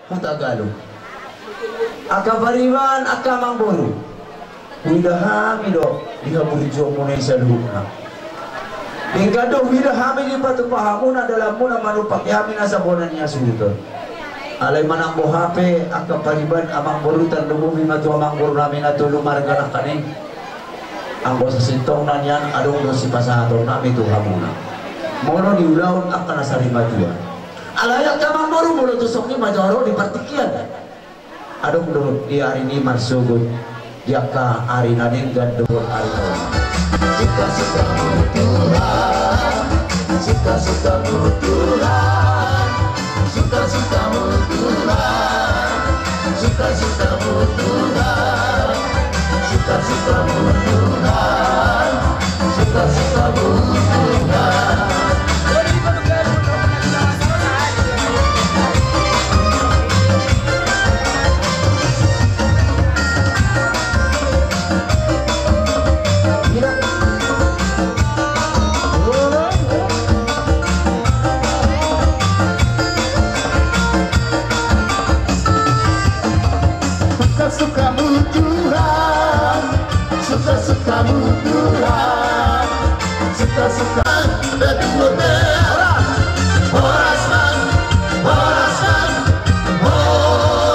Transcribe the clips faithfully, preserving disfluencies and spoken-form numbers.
Hutagalung. Angka pariban, angka amangboru. Huida hami do di haburjuonmuna i saluhutna. Denggan do huida hami dipatupa hamuna dalanmuna manumpahi hami nasa bona ni hasuhuton. Alai manang boha pe angka pariban, amangboru, tarlumobi ma tu amangboru nami na tolu marga nangkaning. Anggo sasintongna nian adong do sipasahaton nami tu hamuna. Molo di ulaon angka na sari matua. Alai angka amangboru, molo tu songon i ma jolo di partingkian. Adong do di ari ni marsogot di angka ari na denggan dohot ari na olam. Suka-sukamu Tuhan, suka-sukamu Tuhan, suka-sukamu Tuhan, suka-sukamu Tuhan, suka-sukamu Tuhan, suka-sukamu Tuhan. Suka-sukamu Tuhan, suka-sukamu Tuhan, suka-suka. Horas, horas, horas, horas.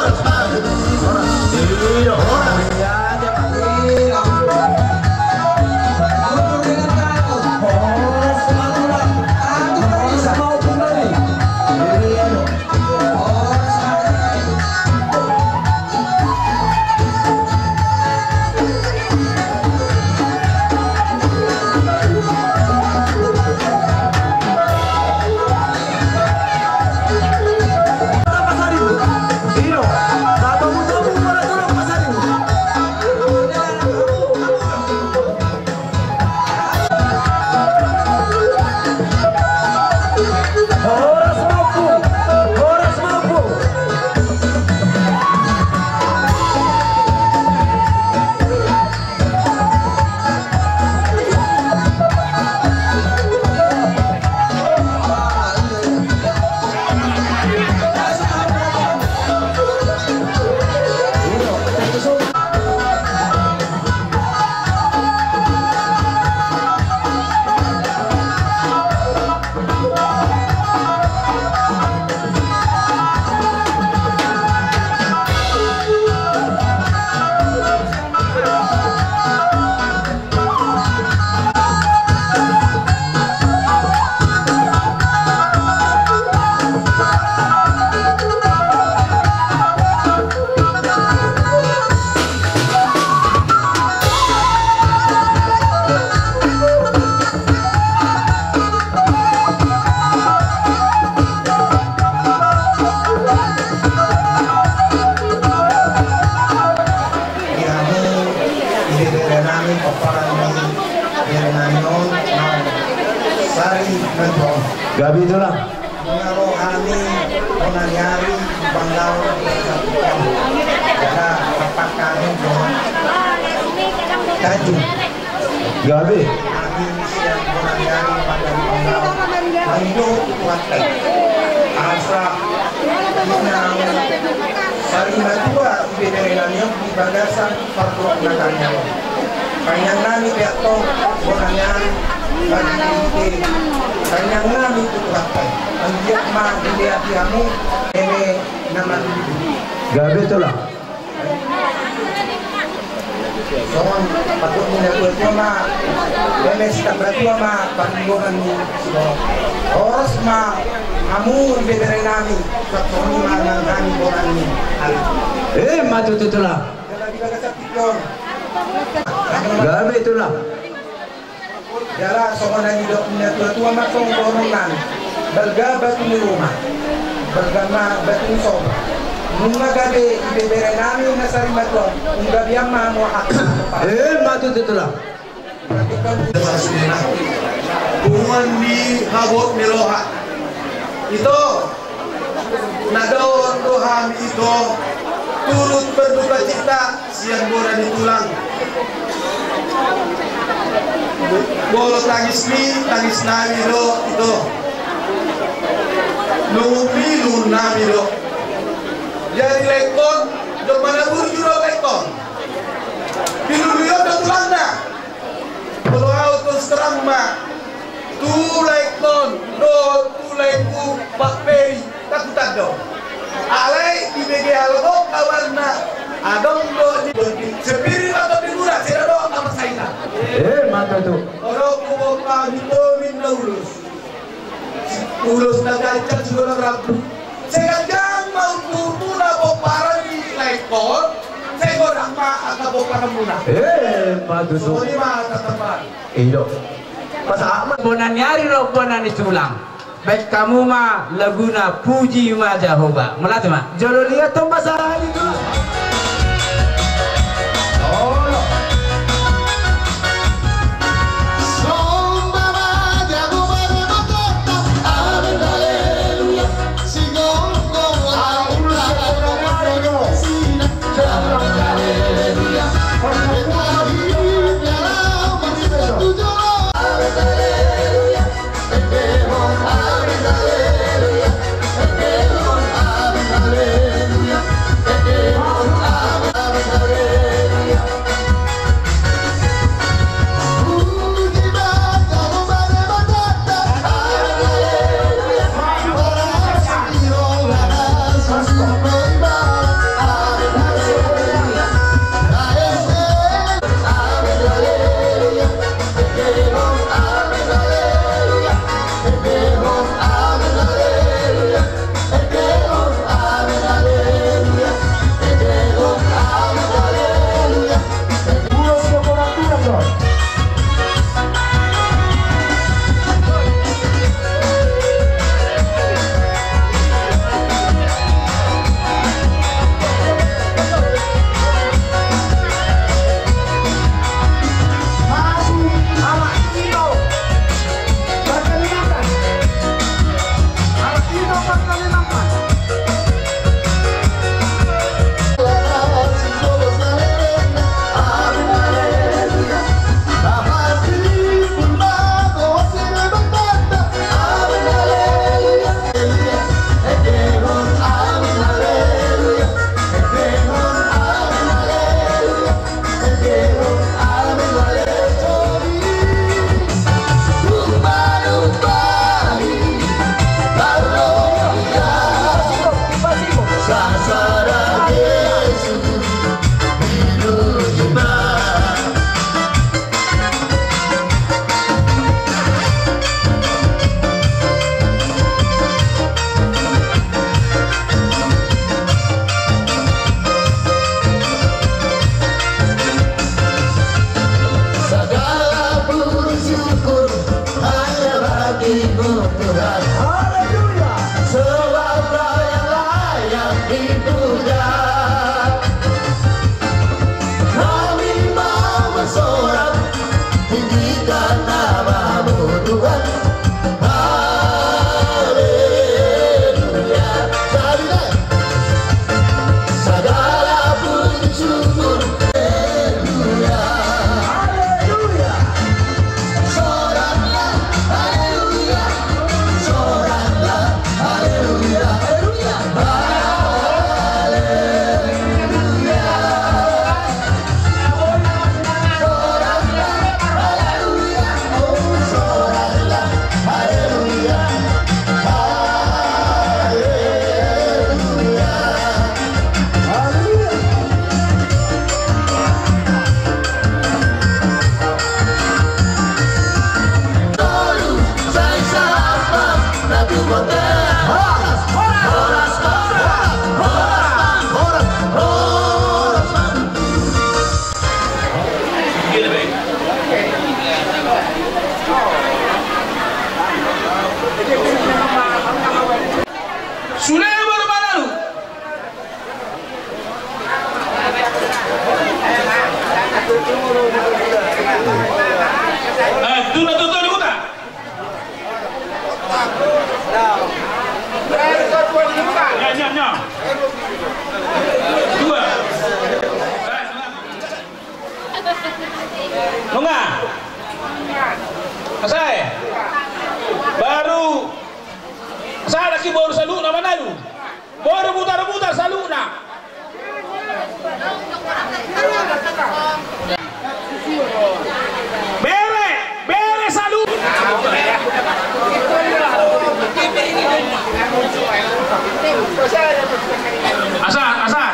Di hamu ibebere nami, pomparan ni bere nami on, na sari matua on. Gabe, Tulang. Nunga ro hami bona ni ari di Panggaon, jala rap hami dohot Tanjung. Gabe. Hami sian bona ni ari di Panggaon, mangido tu Tuhanta i asa inang sari matua ibebere nami on di bagasan parpuruk na tangihon. Painang nami pe antong bona ni ari, bagi ite, painang nami tu Tuhanta i. Anggiat ma dilehon hamu eme na matutu. Gabe, Tulang. Songon patuduhon ni natua-tua ma, eme sitamba tua ma parlinggoman ni siborok. Horas ma hamu ibebere nami, songon i ma nang hami bona ni ari. Emma tutu, Tulang. Jala di bagasan tingki on. Gabe, Tulang. Jala songon na nidok ni natua-tua ma songon dohonon nami, balga batu ni ruma, balga ma batu ni sopo. Nunga gabe ibebere nami na sari matua on, gabe ma hamu angka na pomparan. Emma tutu, Tulang. Punguan ni habot ni roha. Ito, na dao do hami, Ito, turut berduka cita sian bona ni tulang. Molo tangis ni, tangis nami do, Ito. Lungun ni, lungun nami do. Dari Laingkon, jolma na burju do Laingkon. Dilului on do tulangna. Molo ahu terus terang ma, tu Laingkon dohot tu laengku Pak Peri, takutan do. Alai dibege halak on kawanna, adong do di Sempiri ma Tondi Muna, sai adong na marsaingan. Eh, mantap tu. Olo, kuboan hami Tondi na ulos. Ulos na ganjang sude na rambu. Sai ganjang ma umurmuna pomparan ni Laingkon, sai godang ma angka pomparanmuna. Eh, mantap tu. Songon i ma tatambai. I do. Pasahat ma. Bona ni ari dohot bona ni tulang. Baen hamu ma laguna Puji ma Jahowa. Mauliate ma. Jolo liat tong pasahat i tu. Sagala puji syukur hanya bagi-Mu Tuhan. Haleluya. Sebab Kau yang layak dipuja. Kami mau bersorak, tinggikan nama-Mu Tuhan. Haleluya. Sekali lagi. Sagala puji syukur. Haleluya. Haleluya. Soraklah, haleluya. Soraklah, haleluya. Haleluya. Haleluya. Soraklah, haleluya. Oh, soraklah, haleluya. Haleluya. Haleluya. Sude baru manalu. Eh, tuna tutu di huta. Nya, nya, nya. Dua. Nunga. Kasai. Baru. Sada ki baru salu nama nalu. Boru Butarbutar saluhutna. Bere, bere saluhutna. Asa, asa.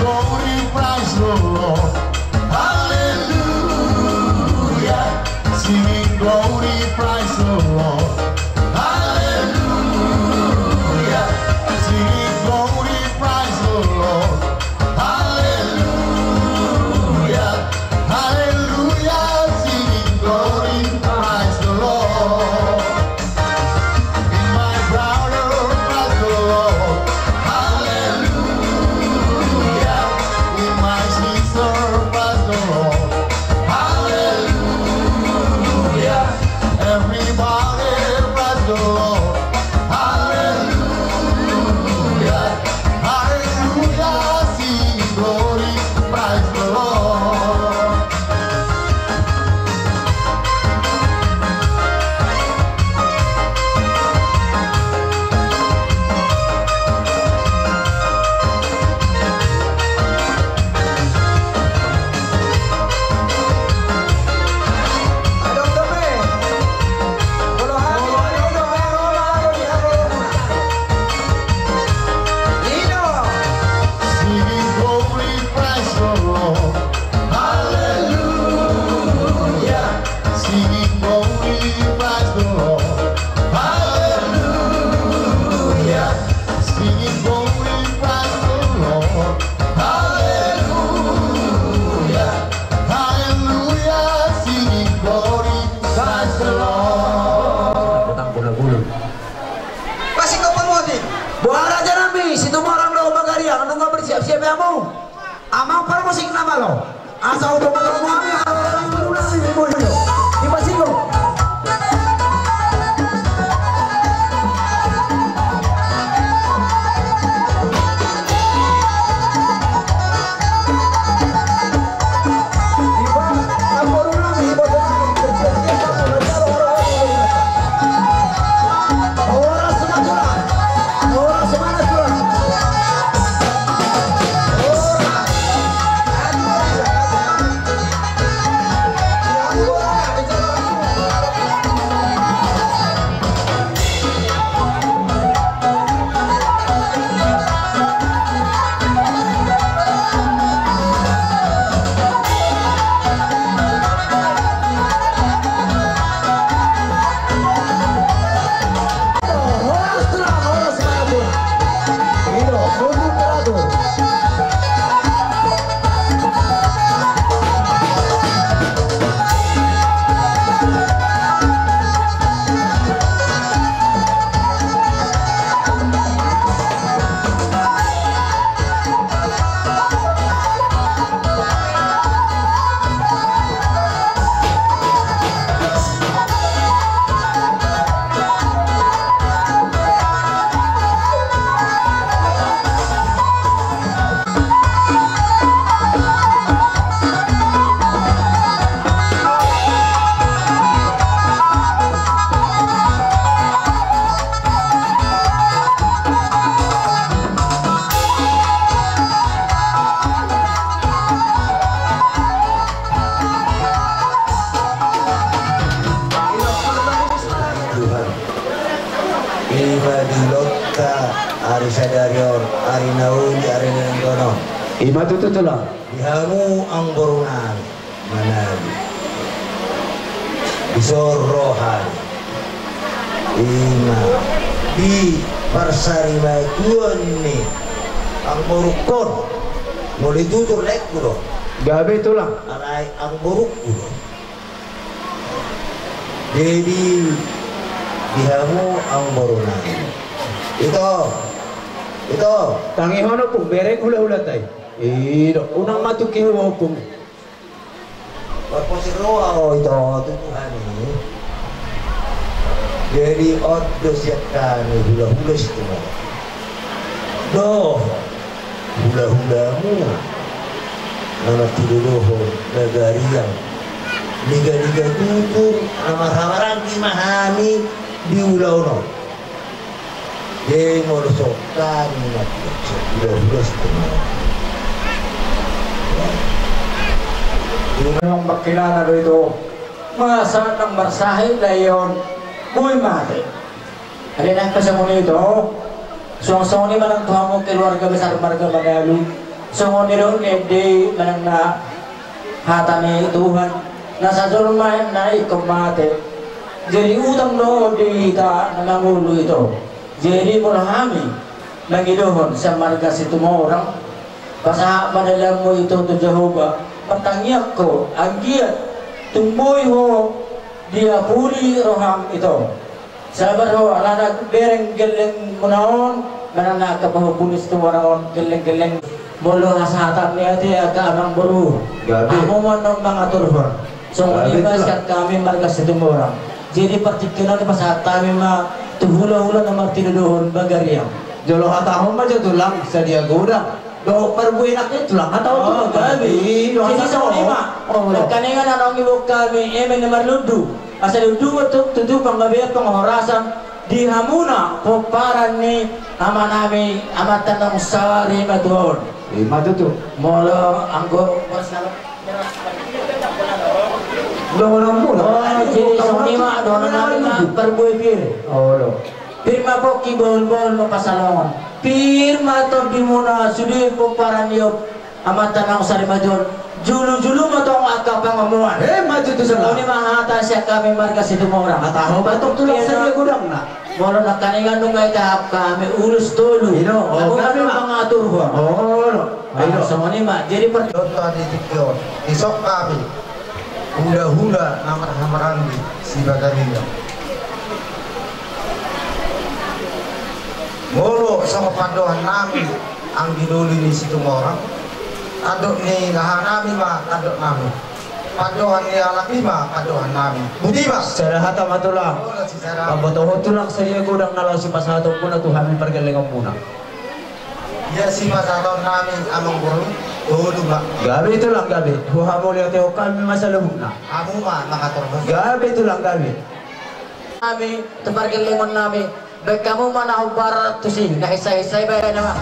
Glory, praise the Lord. Hallelujah. Singing glory, praise the Lord. Hallelujah. Singing glory, praise the Lord. Hallelujah. Hallelujah. Singing glory, praise the Lord. In my brother, praise the Lord. Hallelujah. In my sister, praise the Lord. Hallelujah. Everybody, praise the Lord. Hallelujah. Hallelujah. Sing glory, praise the Lord. Singing glory, praise the Lord. Hallelujah. Singing glory, praise the Lord. Hallelujah. Singing glory, praise the Lord. Hallelujah. Hallelujah. Singing glory, praise the Lord. Pasingkop parmoti. Boha raja nami, Situmorang Dohot Pangaribuan, nunga bersiap-siap hamu? Amang parmusik na malo. Asa udo matruk mami, asa udo matruk mami, boyo. Dipasingkop. Di ulaonta ari sadari on, ari na uli, ari na naeng ro on. Ima tutu tulang. Di hamu amangboru nami, manalu dison roha. Ima di parsarimatua ni amangborungkon. Molo ditutur laengku do. Gabe tulang. Alai amangborungku do. Jadi di hamu amangboru nami. Ito, ito. Tangihon ompung, bereng hulahulanta i. Ido, unang ma tungki ho ompung. Marpos ni roha ho ito tu Tuhan i. Jadi on do sian hami hulahula Situmorang. Dohot hulahulamu na martinodohon Bagariang. Ligaliga tutu na marhahamaranggi ma hami di ulaon on. Jadi molo songon i ma hulahula Situmorang. Memang pangkilana do ito. Masa nang marsahit lae on, boi mate. Alai nang pe songon i do, suang songon i ma nang tu hamu keluarga besar marga Manalu. Songon i do na ende manang na hata ni Tuhan, nasa jolma na ingkon mate. Jadi utang do di hita na mangolu ito. Jadi molo hami mangidohon sian marga Situmorang, pasahat ma dalanmu ito tu Jahowa, martangiang ho anggiat tung boi ho diapuli roham ito. Sabar ho, alana bereng gellengmuna on, manang na angka pahompu ni Situmorang on, gelleng-gelleng. Molo hasahatan ni ate angka amangboru, gabe, hamu ma naeng mangaturhon. Songon i ma sian hami marga Situmorang. Jadi partingkian on pasahat hami ma tu hulahula na martinodohon Bagariang. Jolo hatahon ma jo tulang, sadia godang dohot parbue nangkin tulang, hatahon. Oh, tulang gabe. Jadi songon i ma. Nangkaningan na naeng iboan hami eme na marlundu. Asa diunduk tu, tutu panggabean pangahorasan di hamuna pomparan ni amanami, amanta naung sari matua on. Ima tutu. Molo anggo donganmuna. Oh, jadi songon i ma donganmuna parbue pir. Olo. Pir ma pongki, bohol-bohol ma pansalongan. Pir ma tondimuna sude pomparan ni om. Amanta naung sari matua on, julu-julu ma tong angka pangomoan. Ima tutu songon i ma hata sian hami marga Situmorang. Hatahon ma tong tulang, sadia godangna. Molo nangkaningan nunga itahap hami ulos tolu. Ido, oh, gabe ma. Mangaturhon. Olo. Ido. Songon i ma. Jadi per- Donta di tingki on, dison hami hulahula na marhahamaranggi si Bagariang. Molo songon pandohan nami, anggi doli ni Situmorang, tandok ni aha nami ma tandok nami. Pandohan ni halak i ma pandohan nami. Boti ma. Sada hata ma tulang. Olo, sisada. Pabotohon tulang sadia godang na laho sipasahatonmuna tu hami pargellengonmuna. Ia sipasahaton nami amangboru, tolu ma. Gabe tulang gabe. Huhamauliatehon hami ma saluhutna. Hamu ma mangaturhon. Gabe tulang gabe. Nami, tu pargellengon nami, baen hamu ma na hombar tusi, na hisa-hisa i baen nama.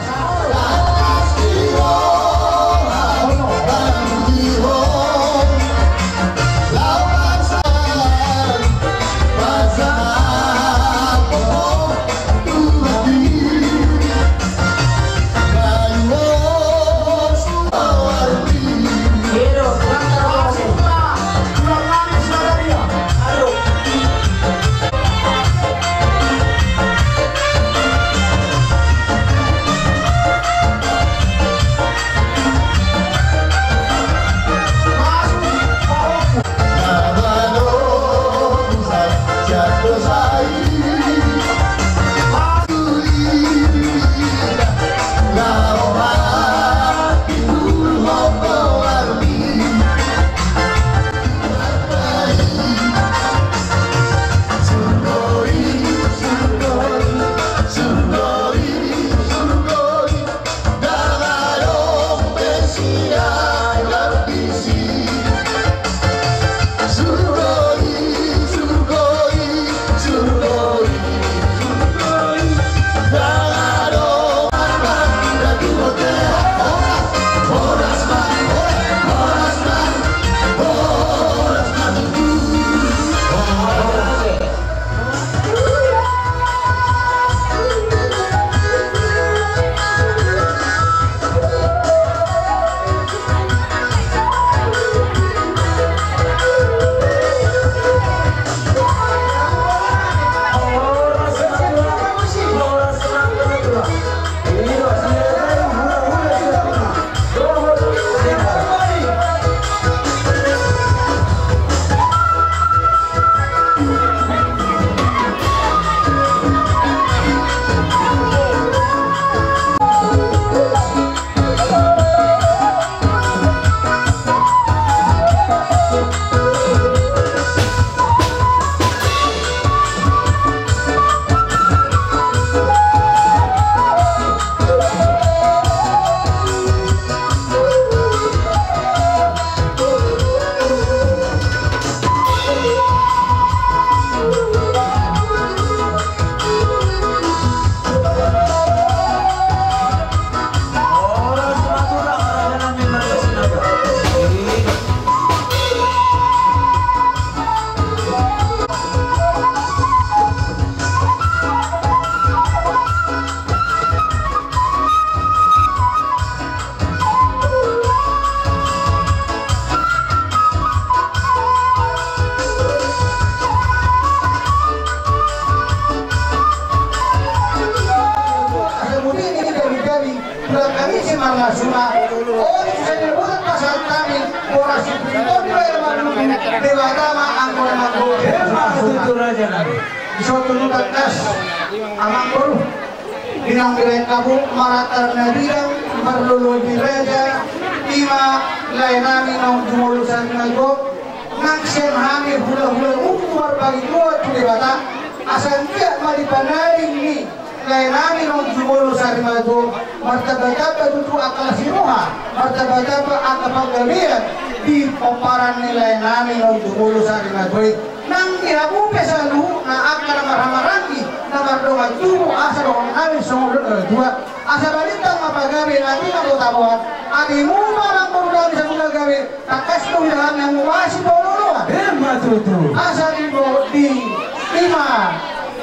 Suna, oh, jadi buat pasangan kami, boras itu, itu, itu, itu, Debata ma anggo na manggohi. Emma tutu, raja nami. Di soto nu tangkas, amangboru. Di naung dirangkap marata na bidang, marlolo di raja, ima lae nami naung jumolo sari mago, nang sian hami hulahula, umur marpangidoan tu Debata, asa anggiat ma di panaring ni lae nami naung jumolo sari mago, martambatamba tutu angka las ni roha, martambatamba angka panggabean di pomparan ni lae nami naung jumolo sari mago i. Nang di hamu pe saluhutna angka na marhahamaranggi, na mardongan tubu, asa dohonon nami songon dohonon na tua. Asa balintang ma pagabe na tina do taboan. Atimuna ma amangboru nami saluhutna gabe. Tangkas do huida hami hamu asi paolooloan. Emma tutu. Asa di bo-, di, ima,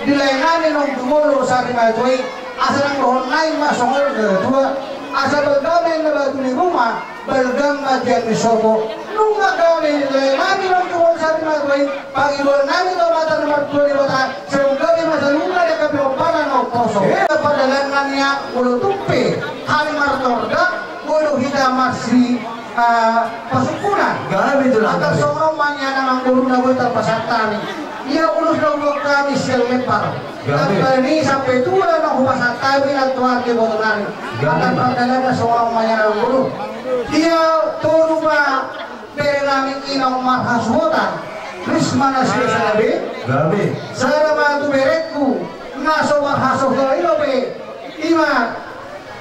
di lae nami naung jumolo sari mago i. Asa nang dohonon nami ma songon dohonon na tua. Asa balga ma inna batu ni ruma, balga ma tiar ni sopo. Nunga gabe lae nami naung jumolo sari mago i. Pangidoan nami tu Amanta na martua Debata, sai gabe ma saluhutna di angka pinomparan na umposo. Pardalanan i, molo tung pe hami martorda, molo hita marsi, ah, pasungkunan. Gabe tu. Angka songon on ma nian amangboru na boi tarpasahat hami. Ia ulos na huboan hami sian lempar. Gabe. Tamba ni sampe tua na hupasahat hami na tuan di boto nami. Gabe. Angka pardalanan songon on ma nian amangboru. Ia tolu ma bere nami i naung marhasuhuton. Risma na sian Sanabe. Gabe. Sada ma tu berengku na so marhasuhuton i dope. Ima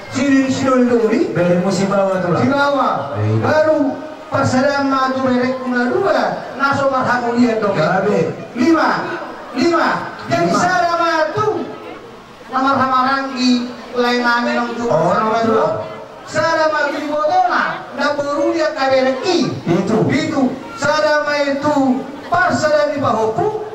si, si Doli-doli. Berengmu Sibawa, tulang. Sibawa. Iya. Baru parsadaan ma tu berengku na dua na so marhamulian dope. Gabe. Lima. Lima. Jadi lima. Sada ma tu na marhahamaranggi lae nami naung jumolo. Oh, sari mago. Dua. Sada ma tu ibotona, namboru ni angka bereng i. Pitu. Pitu. Sada ma i tu parsadaan ni pahompu.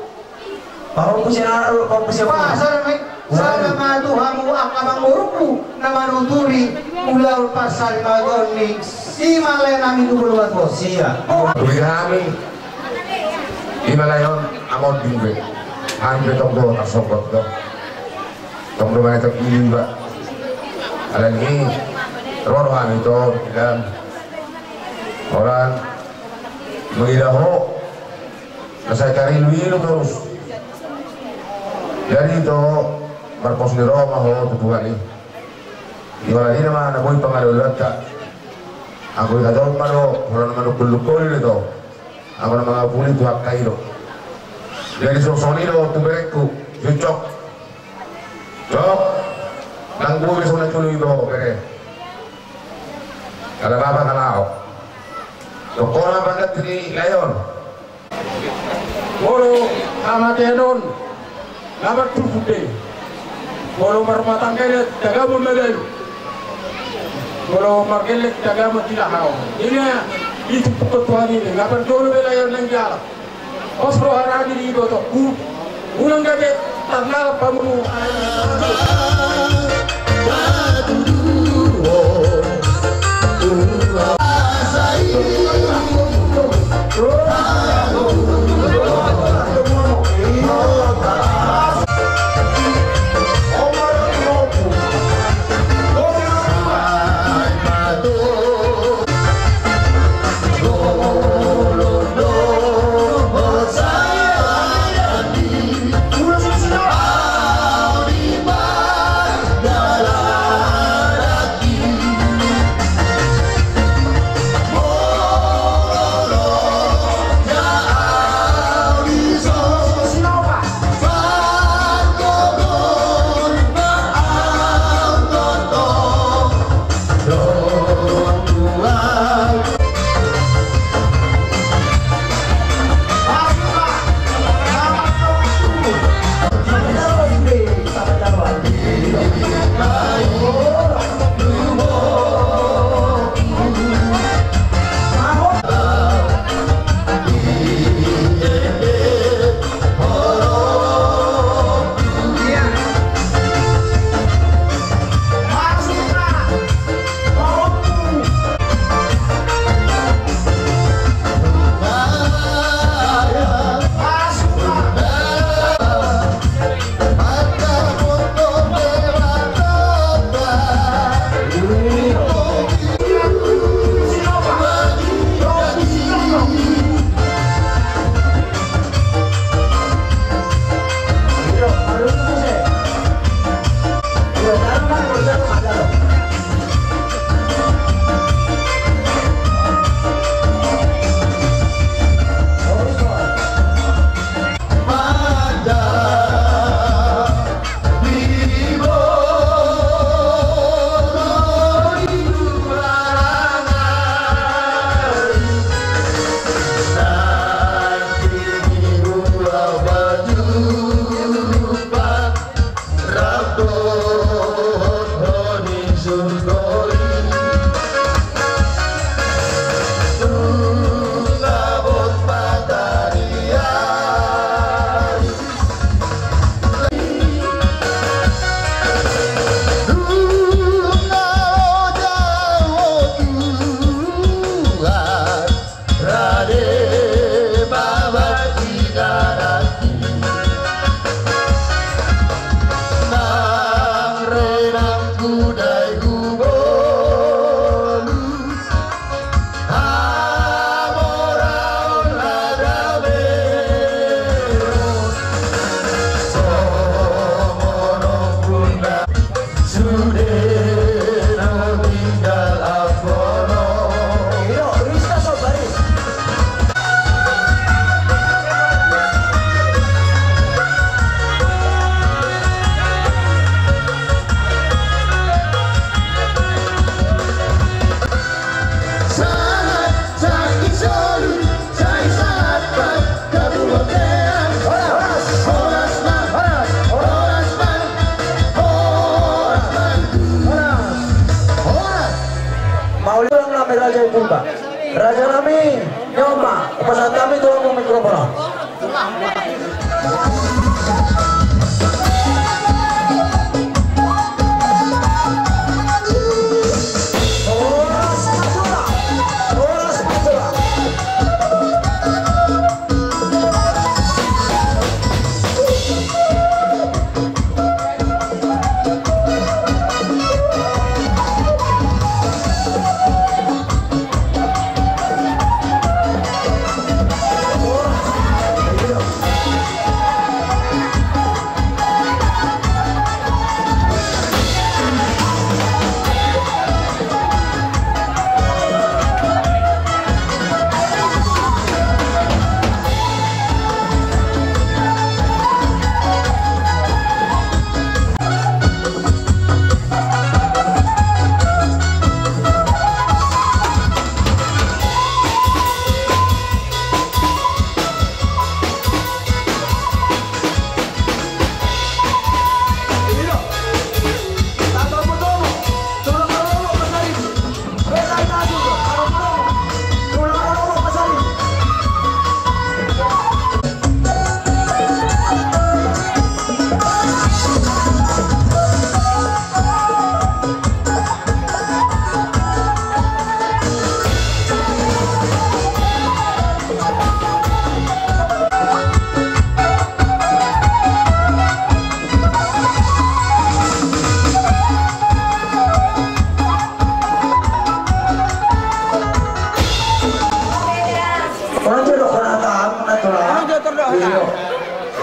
Pahompu sian anak, pahompu sian. Pa, sada ma i. Waduh. Sada ma tu hamu angka amangborungku na manuturi ulaon parsarimagoon ni, ima lae nami tu Bulubatua. Sia. Oh. Boi hami. Ima lae on, amang on dingbe. Hami pe tong do tarsonggot do. Tong do manang tong iba. Alani i ro do hami tu bilang. Orang mangida ho na sai tarilu-ilu torus. Jadi tu marpos ni roha ma ho tu Tuhan i. Di holan i nama na boi pangalualuanta. Anggo i tadok ma do holan manungkun-nungkun i do. Anggo na mangapuli tu angka i do. Jadi songon i do tu berengku. Cocok. Cok. Nang boi songon na tolu i do bere. Kada baba kada au. Tokona pangganti ni lae on. Molo hamatean on na martumpuk be. Molo marmatangga i tagamon ma galu. Molo margellek tagamon tilahaon. Ima i tumpukkon Tuhan i be. Nga parjolo be lae on nang jala. Pos roha nami di ibotongku. Unang gabe tarnalap hamu.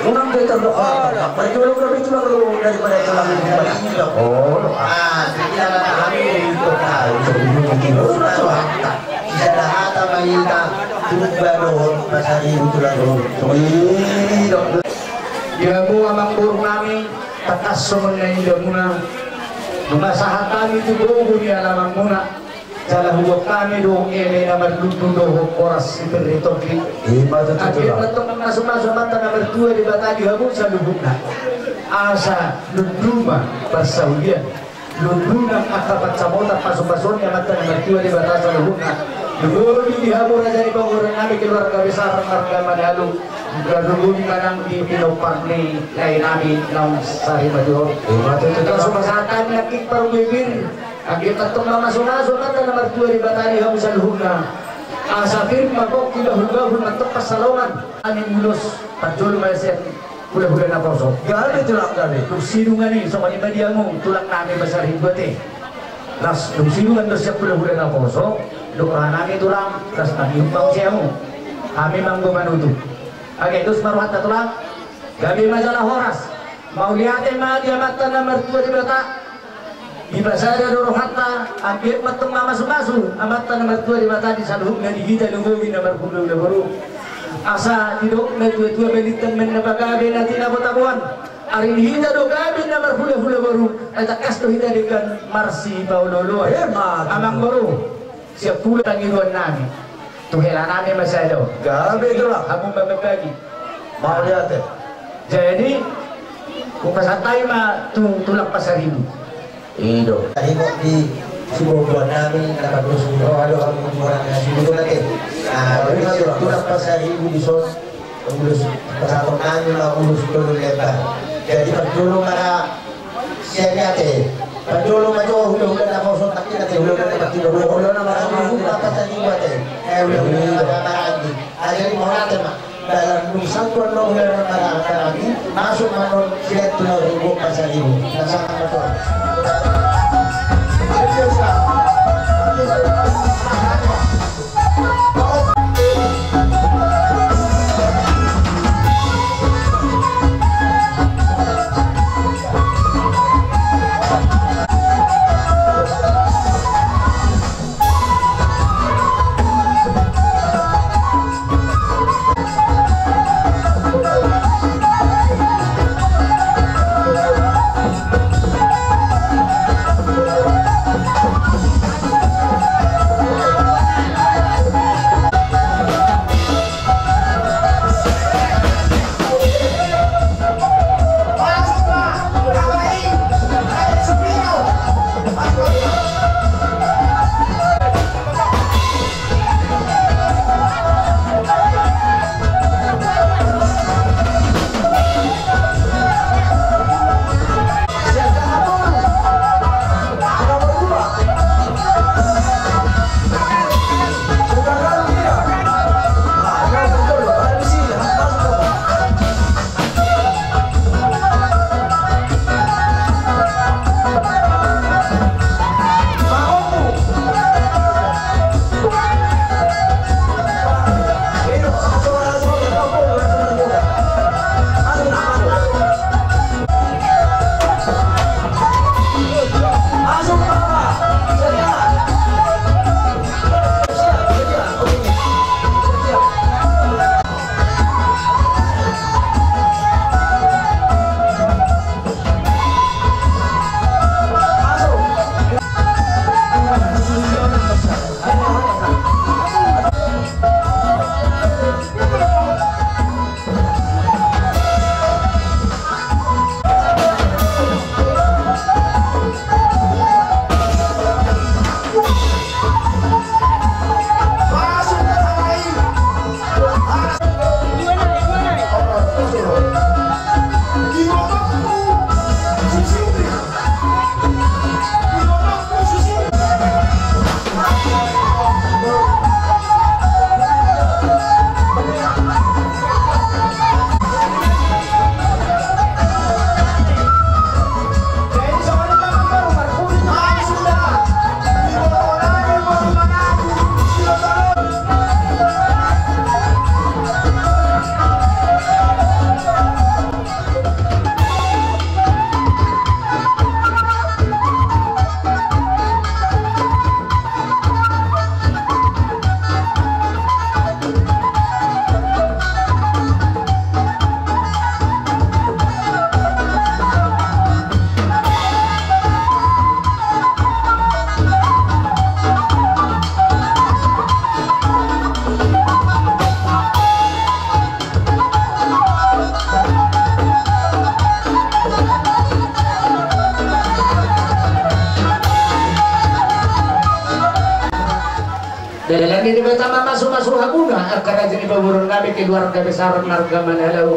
Unang be tardok hata, parjolo gabe tulang daripada tulang daripada tulang. Olo. Ah, sisada hata ma hita, tumba dohot pasaribu tulang. Di hamu amangboru nami, tangkas songon na nidaonmuna, nunga sahat hami tu gogo ni alamanmuna. Jala huboan hami do eme na marlundu dohot boras sipir ni tondi. Ima tutu. Anggiat ma tong mamasumasu Amanta na martua Debata di hamu saluhutna. Asa lundu ma parsaulian, lundu nang angka pansamotan pasupasuon ni Amanta na martua Debata saluhutna. Di hamu raja ni pamoruon nami, keluarga besar marga Manalu, gabe luhut manang di pinompar ni lae nami naung sari matua. Ima tutu. Tangkas hupasahat hami nangkin parbibir. Anggiat ma tong mamasumasu Amanta na martua Debata di hamu saluhutna. Asa pir ma pongki, bahulbahul ma tong pansalongan. Hami ulos parjolo ma sian hulahula naposo. Gabe tulang, gabe. Dung sidung i, songon i ma di hamu tulang nami Pasaribu ate. Las dung sidung do sian hulahula naposo, dung roha nami tulang, las nami umbang sian hamu. Hami ma anggo manutup. Age, dos ma rohanta tulang. Gabe ma jala horas. Mauliate ma di Amanta na martua Debata. Dipasada do rohanta, anggiat ma tong mamasumasu Amanta na martua Debata di saluhutna di hita lumobi na marhulahula boru. Asa didok natuatua, balintang ma na pagabe na tinabotaboan. Ari di hita do gabe na marhulahula boru, ai tangkas do hita denggan marsipaolooloan. Emma tutu. Amangboru. Sian hula pangidoan nami tu hela nami ma sada on. Gabe tulang. Hamu ma mambagi. Mauliate. Jadi hupasahat hami ma tu tulang Pasaribu. I do. Tadi kok di siboboan nami na bagus. Roha do hamu tu orang nasi itu nanti. Nah, tulang Pasaribu di son. Ulos pasahaton nami ma ulos tolu lembar. Jadi parjolo ma ra sian i ate. Parjolo ma jo hulahula naposo, tapi ate hulahula na martibo, hulahula na maranggi, hulahula na maranggi ate. Eh, hulahula na maranggi. Ah, jadi mauliate ma. Dalan dung sangkuan do hulahula na maranggi, masuk ma non sian tu na hulahula Pasaribu. Na sangkap ma tulang. Dalan ni Debata ma mamasu-masu hamuna angka raja ni pamoruon nami, keluarga besar marga Manalau.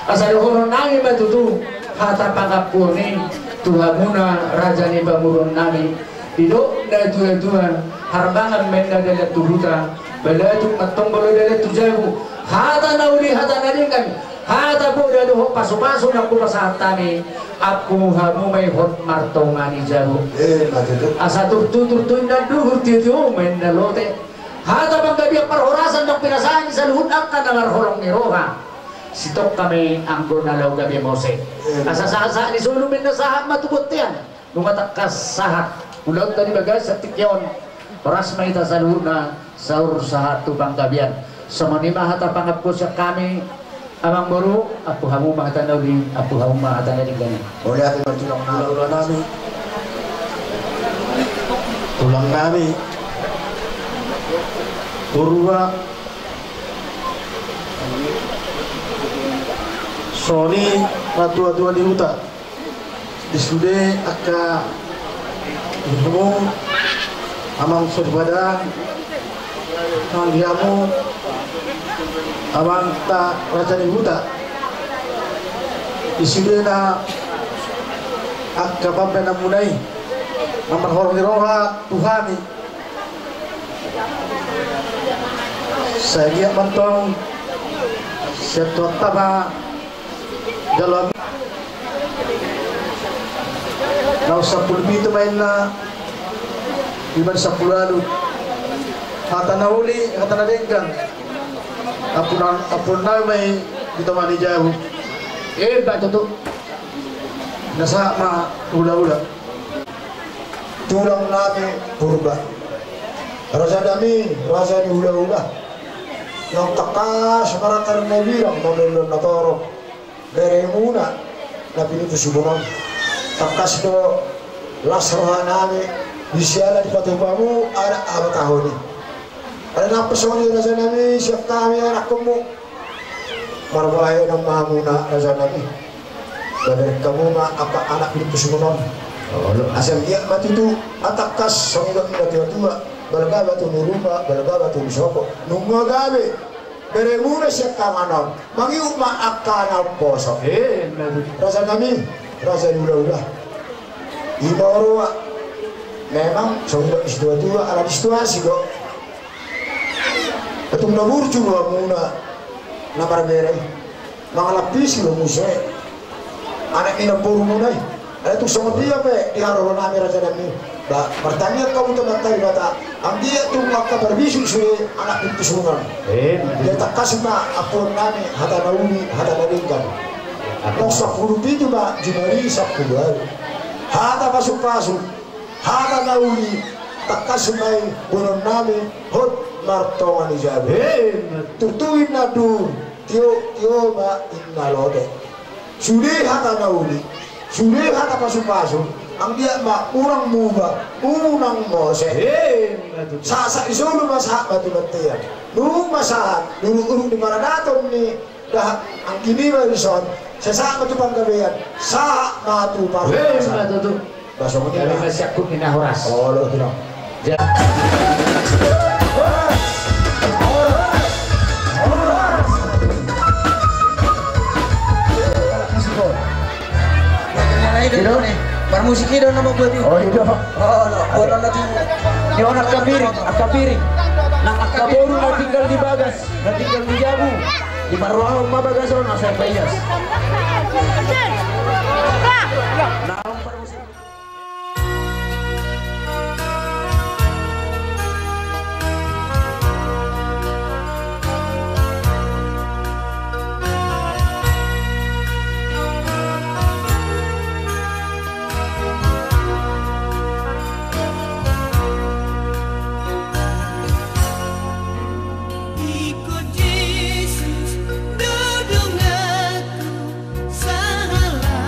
Asa dohonon nami ma tutu hata pangampuon i tu hamuna raja ni pamoruon nami. Didok na tua-tua, harbangan ma inna dalan tu huta, balatuk ma antong molo dalan tu jabu. Hata na uli, hata na denggan, hata poda dohot pasu-pasu na hupasahat hami, ampu hamu ma i hot martonga ni jabu. Eh, ma tutu. Asa turtu-turtu inna anduhur, tio-tio ma inna lote. Hata panggabean parhorasan dohot pinasahat ni saluhut angka na marholong ni roha. Sitongka ma i anggo na laho gabe mose. Eh. Asa sahat-sahat ni solu ma inna sahat ma tu bontean. Nunga tangkas sahat ulaonta di bagasan tingki on. Horas ma hita saluhutna, saur sahat tu panggabean. Songon i ma hata pangampuon sian hami, amang boru, ampu hamu ma hata na uli, ampu hamu ma hata na denggan. Mauliate ma tulang nami. Tulang nami. Purba. Songon i ma tua-tua di huta. Di sude angka ibu, amang soripada, amang di hamu, amang ta raja ni huta. Di sude na angka pambahenanmuna i, na marholong ni roha tu hami. Sai giat ma antong sian Tuhanta ma jalo hami. Naung sampulu pitu ma inna, ima di sampulu ualu. Hata na uli, hata na denggan. Ampuon, ampuon nami ma i di tonga ni jabu. Eh, ba tutu. Na sahat ma hula-hula. Tulang nami Purba. Raja nami, raja ni hula-hula. Naung tangkas marangkar na birang, mamellon na torop. Beremuna na pinusupon on. Tangkas do las roha nami, di siala dipatupa hamu adat habatahon i. Alai nang pe songon i raja nami, sian hami anakkonmu. Marbahenon ma hamuna raja nami. Bahen hamu ma angka adat pinusupon on. Olo, asa giat ma tutu, tangkas songon i do na tua-tua. Balga batu ni rupa, balga batu ni sopo. Nunga gabe beremuna sian tangan on, mangihut ma angka na umposo. Eh, na tutu. Raja nami, raja ni hula-hula. Ima roha. Memang songon didok ni situa-tua, ala ni situasi do. Tung na burju do hamuna na marbere i. Mangalampisi do muse anak ni namborumuna i. Alai tung songon dia pe di haroro nami raja nami, ba martangiang hamu tu Amanta Debata, anggiat tung angka parbisuk sude anak pinusupon on. Eh, dia tangkas ma ampuon nami hata na uli, hata na denggan. Naung sampulu pitu ma jumadi sampulu ualu. Hata pasu-pasu, hata na uli, tangkas ma i boanon nami hot martonga ni jabu. Eh, turtu inna anduhur, tio, tio ma inna lote. Sude hata na uli, sude hata pasu-pasu, anggiat ma unang muba, unang mose. Eh, na tutu. Sahat-sahat ni solu ma sahat ma tu bontean. Nunga sahat, uruk-uruk ni paradaton ni dahat anggi niba dison, sai sahat ma tu panggabean, sahat ma tu parhorasan. Eh, na tutu. Ba songon i ma. Ima siangkup ni na horas. Olo, tulang. Ja- Parmusik i do na mambuat i. Oh, i do. Olo, olo, olo. Ni on angka piring, angka piring. Nang angka boru na tinggal di bagas, na tinggal di jabu. Diparrohahon ma bagas on asa paias. Naung parmusik. Iko Jesus do donganku sahala.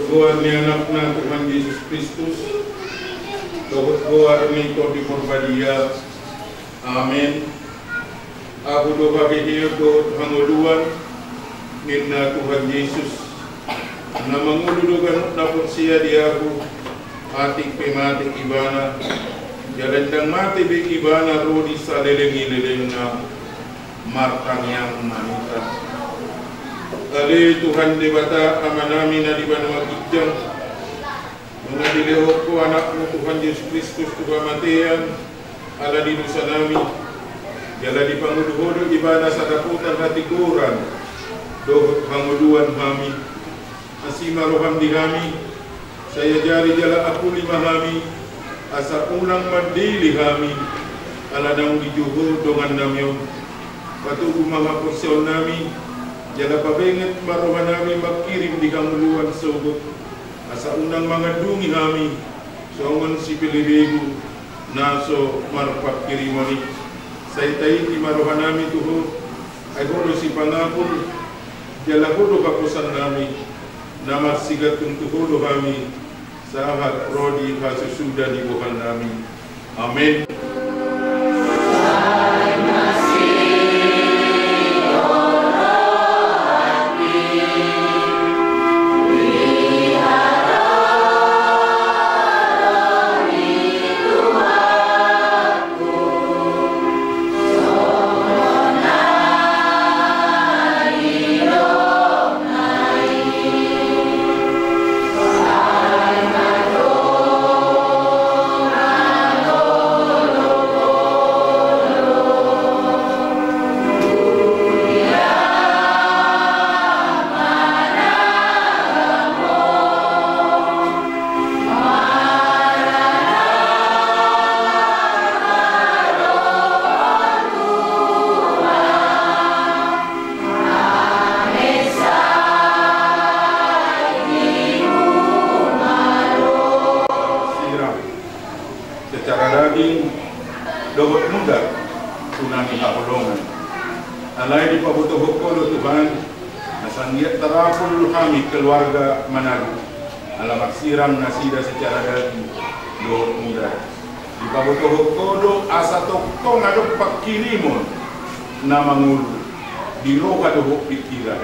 Goar ni Anakna Tuhan Jesus Kristus, dohot goar ni Tondi Porbadia. Amen. Ahu do haheheon dohot hangoluan, ninna Tuhan Jesus. Na mangolu do ganup na porsea di Ahu, atik pe mate ibana, jala ndang mate be ibana ro di saleleng ni lelengna. Martangiang ma hita. Ale Tuhan Debata Amanami na di banua ginjang, nunga dilehon Ho Anakmu Tuhan Jesus Kristus tu hamatean ala ni dosanami, jala dipangolu Ho do ibana sadapotan hatigoran dohot hangoluan hami. Asi ma roham di hami, sai ajari jala apuli ma hami, asa unang mandele hami, ala naung dijou Ho dongannami on. Patogu ma haporseaonnami, jala pabenget ma rohanami mangkirim di hangoluan sogot, asa unang mangandungi hami songon sipelebegu na so marpangkirimon i. Sai taiti ma rohanami tu Ho, ai Ho do sipangapul, jala Ho do haposannami, na marsigantung tu Ho do hami, sahat ro di hasusuda ni bohalnami. Amen. Sirang secara daging dohot mudar tu na nihaholongan. Alai dipabotohon Ho do Tuhan, na sanggiat tarapul hami keluarga Manalu, ala marsirang nasida secara daging dohot mudar. Dipabotohon Ho do asa tongtong adong pangkirimon na mangolu di roha dohot pingkiran.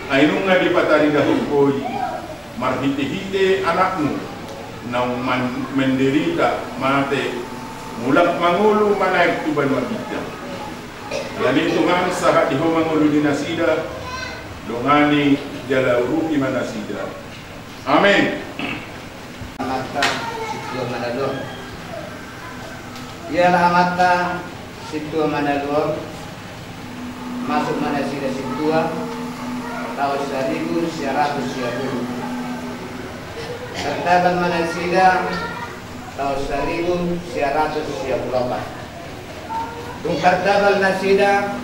Ai nunga dipataridahon Ho i marhitehite Anakmu naung man-, menderita, mate, mulak mangolu manaek tu banua ginjang. Alani i Tuhan, sahat di Ho mangolui nasida, dongani jala urupi ma nasida. Amen. Amanta Sintua Manalu on. Ia Amanta Sintua Manalu on, masuk ma nasida sintua taon saribu sia ratus sia pulu. Tartabal ma nasida taon saribu sia ratus sia pulu opat. Dung tartabal nasida,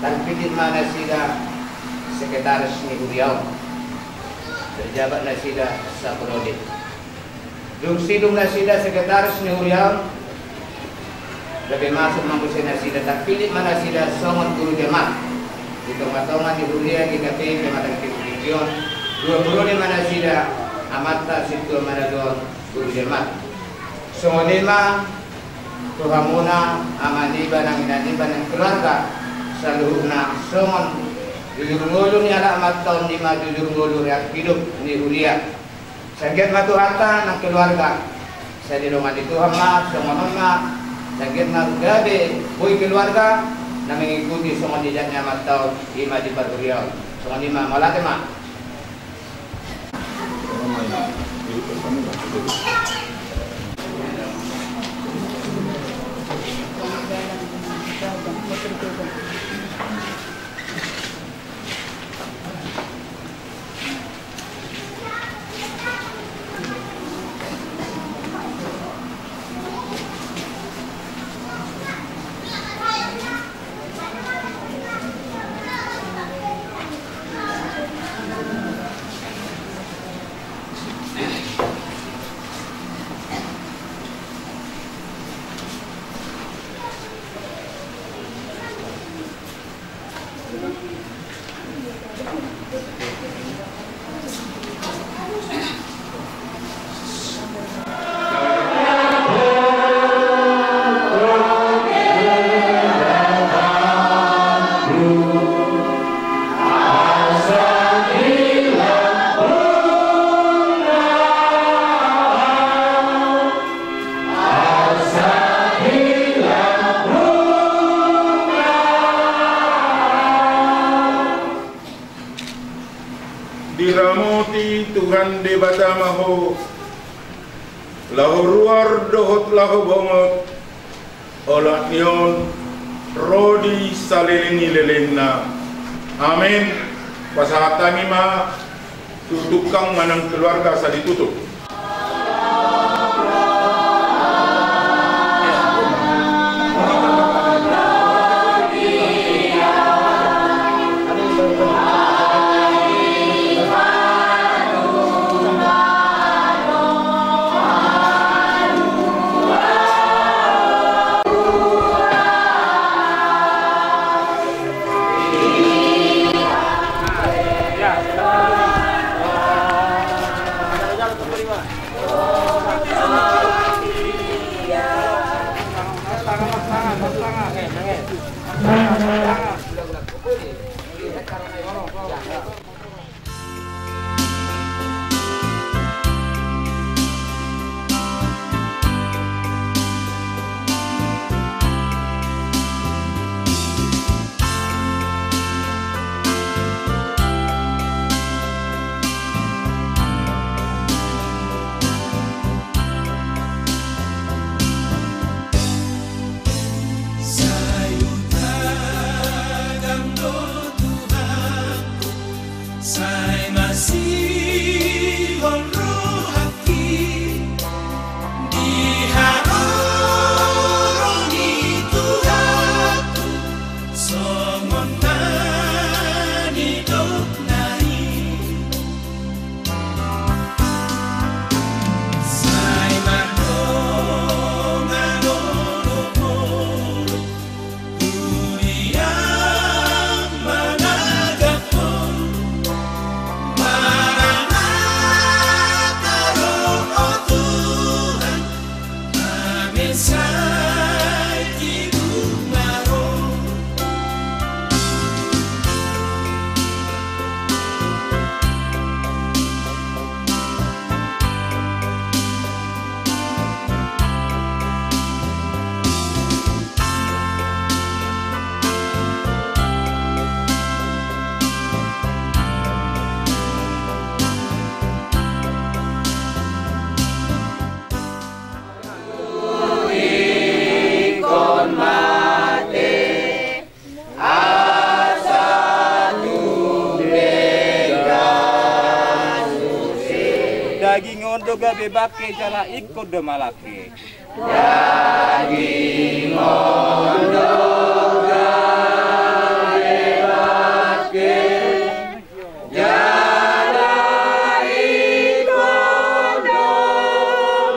tarpillit ma nasida sekretaris ni huria on. Tarjabat nasida saporodi. Dung sidung nasida sekretaris ni huria on, gabe masuk ma muse nasida, tarpillit ma nasida songon guru jemaat di tongatonga ni huria GKPI Pematang Tingki on. Dua porodi ma nasida, Amanta Sintua Manalu on, guru jemaat. Songon i ma tu hamuna, amaniba nang inaniba nang keluarga saluhutna, songon jujur ngolu ni halak Amanta on, i ma jujur ngolu reak hidup ni huria. Sanggiat ma Tuhanta nang keluarga, sai didongani Tuhan ma, songon on ma, sanggiat ma gabe boi keluarga na mengikuti songon jejak ni Amanta on, i ma di parhuria on. Songon i ma, mauliate ma. Tuhan Debata ma Ho, laho ruar dohot laho bongot, olat ni on ro di saleleng ni lelengna. Amen. Pasahat hami ma tu tungkang manang keluarga asa ditutup. Sai hutagan do Tuhan, sai masihol rohangki di haroro ni Tuhanku, songon na nidokna i. Sai mardongan olopolop, huria managap Ho, Maranatha ro, o Tuhan, amen, sai tibu ma ro. Ingkon mate asa tung denggan muse. Daging on do gabe bangke jala ingkon do malangke. Daging on do gabe bangke jala ingkon do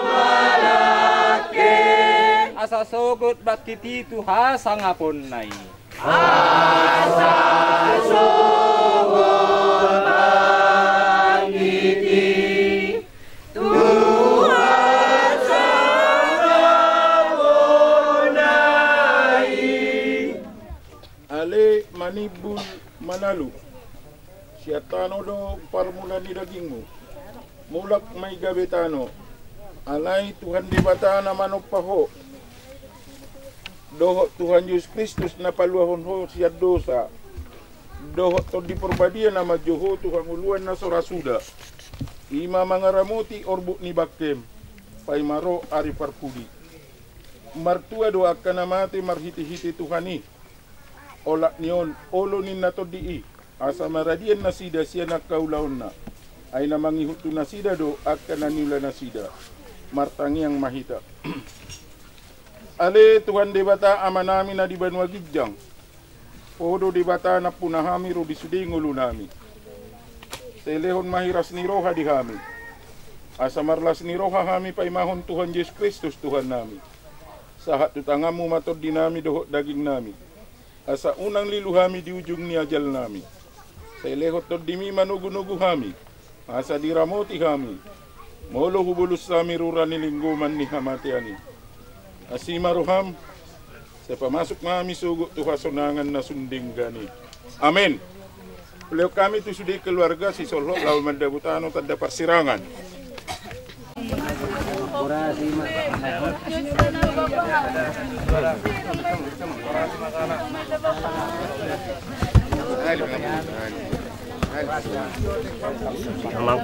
malangke. Asa sogot bangkit i tu hasangaponna i. Asa sogot bangkit i tu hasangaponna i. Ale manimbul manalu. Sian tano do parmulaan ni dagingmu. Mulak ma i gabe tano. Alai Tuhan Debata na manompa ho, dohot Tuhan Jesus Kristus na paluahon ho sian dosa, dohot Tondi Parbadia na manjou ho tu hangoluan na so ra suda, i ma mangaramoti orbuk ni bangkem, paima ro ari parpudi. Martua do angka na mate marhitehite Tuhan i. Olat ni on, olo ninna Tondi i, asa maradian nasida sian angka ulaonna. Ai na mangihut tu nasida do angka na niula nasida. Martangiang ma hita. Ale Tuhan Debata Amanami na di banua ginjang, Ho do Debata nampuna hami ro di sude ngolunami. Sai lehon ma hiras ni roha di hami, asa marlas ni roha hami paimahon Tuhan Jesus Kristus Tuhannami. Sahat tu tanganmu ma tondinami dohot dagingnami, asa unang lilu hami di ujung ni ajalnami. Sai lehon tondimi manogunogu hami, asa diramoti hami, molo hubolus hami rura ni linggoman ni hamatean i. Asi ma roham, sai pamasuk ma hami sogot tu hasonangan na sun denggan i. Amen. Hulehon hami tu sude keluarga sisolhot laho mandabu tano tanda parsirangan. Amang.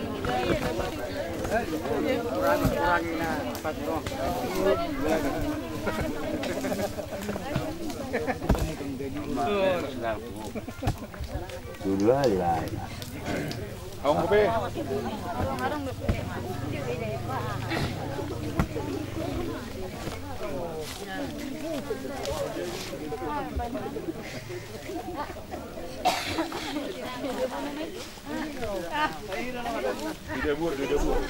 Dulu lah. Aung kopi. Tidak buat, tidak buat.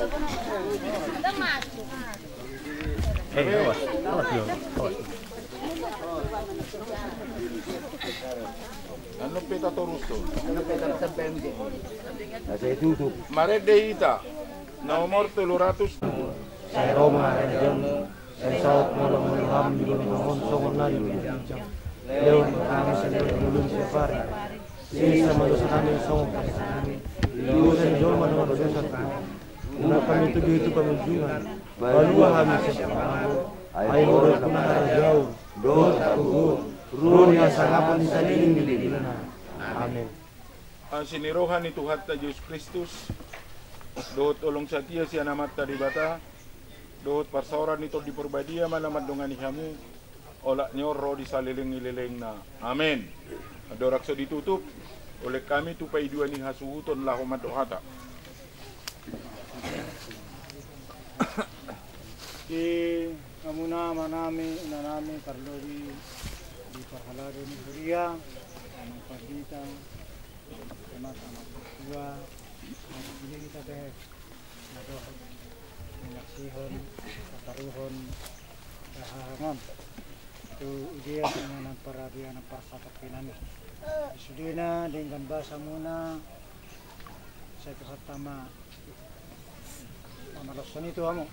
Eh, awas, awas, awas. Anu peta torus tu. Anu peta sampai. Marende hita. Nomor tolu ratus. Sai ro ma harajaonmu. Sai saut ma lomo ni roham di banua on songon na di banua ginjang. Lehon ma hami sadari on siapari. Sesa ma dosanami songon panesanami di dosa ni jolma na mandosa tu hami. Unang hami togihon tu pangunjunan. Palua hami sian pangago. Ai Ho do angka na harajaon dohot hagogoon ro di hasangapon di saleleng ni lelengna. Amen. Asi ni roha ni Tuhanta Jesus Kristus dohot holong satia sian Amanta Debata dohot parsaoran ni Tondi Parbadia ma na mandongani hamu, olat ni on ro di saleleng ni lelengna. Amen. Andorang so ditutup, oleng hami tu paidua ni hasuhuton laho mandok hata. Di hamuna amanami, inanami, parlobi di parhalado ni huria, amang pandita, amang tua, amang pandita, na dohot manyaksihon, pataruhon hahaangam tu dia inganan paradianan parsatongkinan i. Di sudena denggan basa muna, sai Tuhanta ma mamaloshon i tu hamu.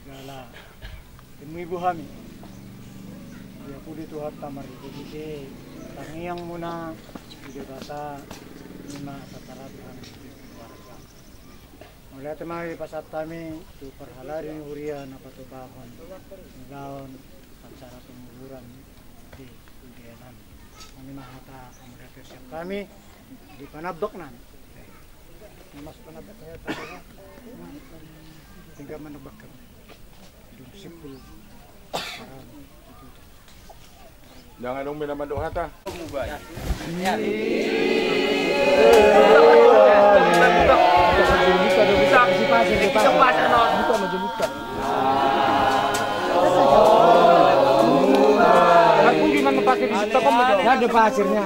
Jala timuibu hami. Dia pudi Tuhanta marhitehite tangiang muna di Debata, ima tatarapi hami di keluarga. Mauliate ma dipasahat hami tu parhalado ni huria na patupahon ulaon acara penguburan di huria nami. Ima hata pamauliateon sian hami di panambak nami. Mas panambak hata. Tinggal manambak hami. Dung simpul. Ndang adong be na mandok hata. Ada pasirnya.